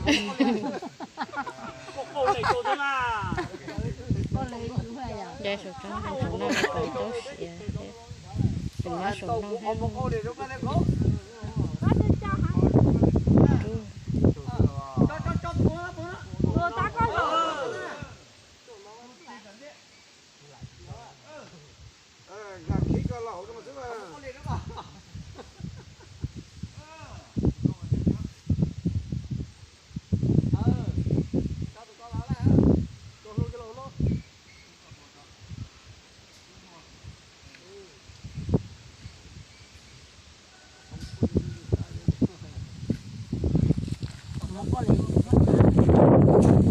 Nce saum roob, saum no tau siav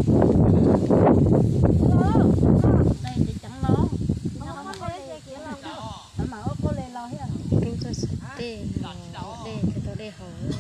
thiab. Tseem nyob saum no thiab. Rub txoj xav dej, dej tau dej haus.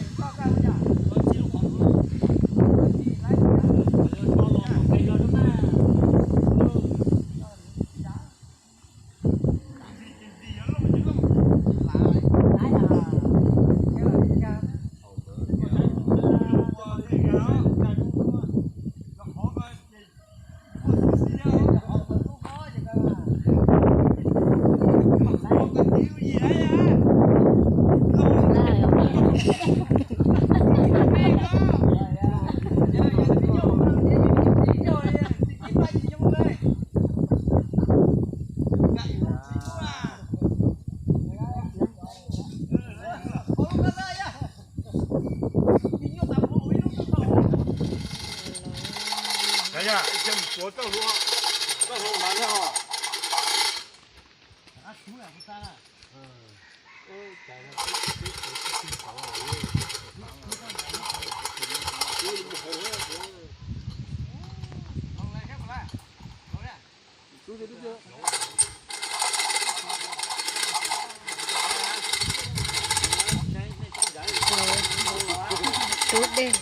Rub dej.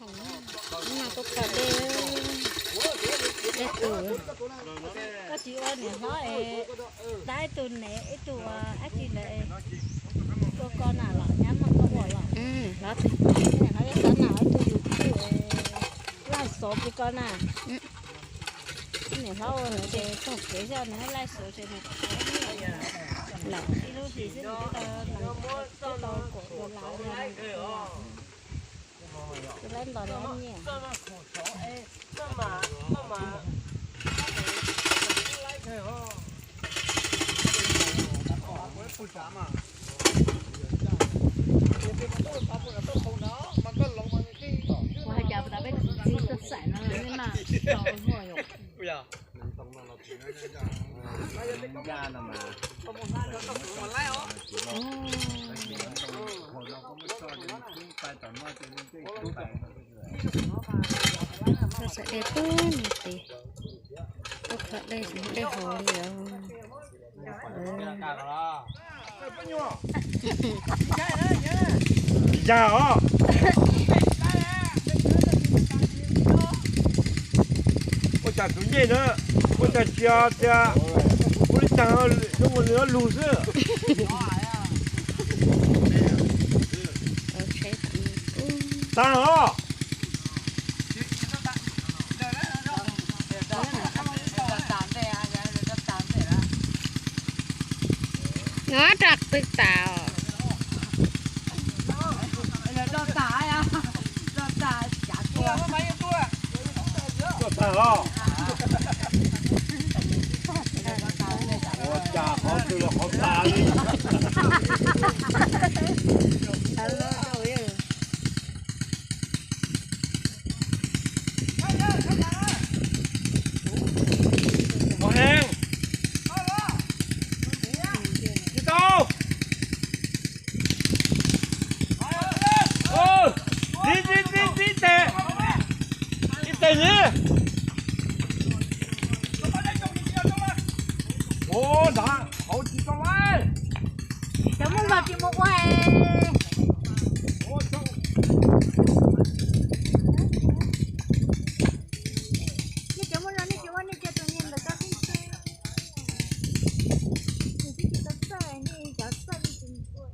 Khoom no kuj kho dej, dej tus. Koj tsis ua niam hlob es dab ib tug nev ib tug dab tsi ntawd ua koj na los nyab mog koj ua los? Hlob twg? Niam hlob yog xav na ib tug yus twj laij xov pub koj na. Niam hlob ua ntawd ces taug kev xwb nws laij xov ces nws lawm ib lub hlis xwb nws twb tau twb tau kaum dollar li. Ces lawv ntos nws nyiaj. Ua li cas puas tas peb tus txiv tuaj xaim no nej mas tau ua luaj yom. Txoj sa dej pem no ces tuaj kho dej, dej haus li os. Tsis yog os. Ua cas tus ncej na, ua cas tsis tias ua li cas zoo ua nws lug xwb. Tag os. Nov rov twg tas os. Tag os. Ua cas qhov twg los qhov tas li. Mos Hees, tsis tau. Tib tib tib tib tes. Ua nrad hauv tsis tau lawm. Cov muaj zog tsis mus ua. Nej cov muaj zog nej tsis ua nej cia tus niag ntawm ko xwb. Nws twb tsis tau txawj, nej cov txawj nej tsis ua.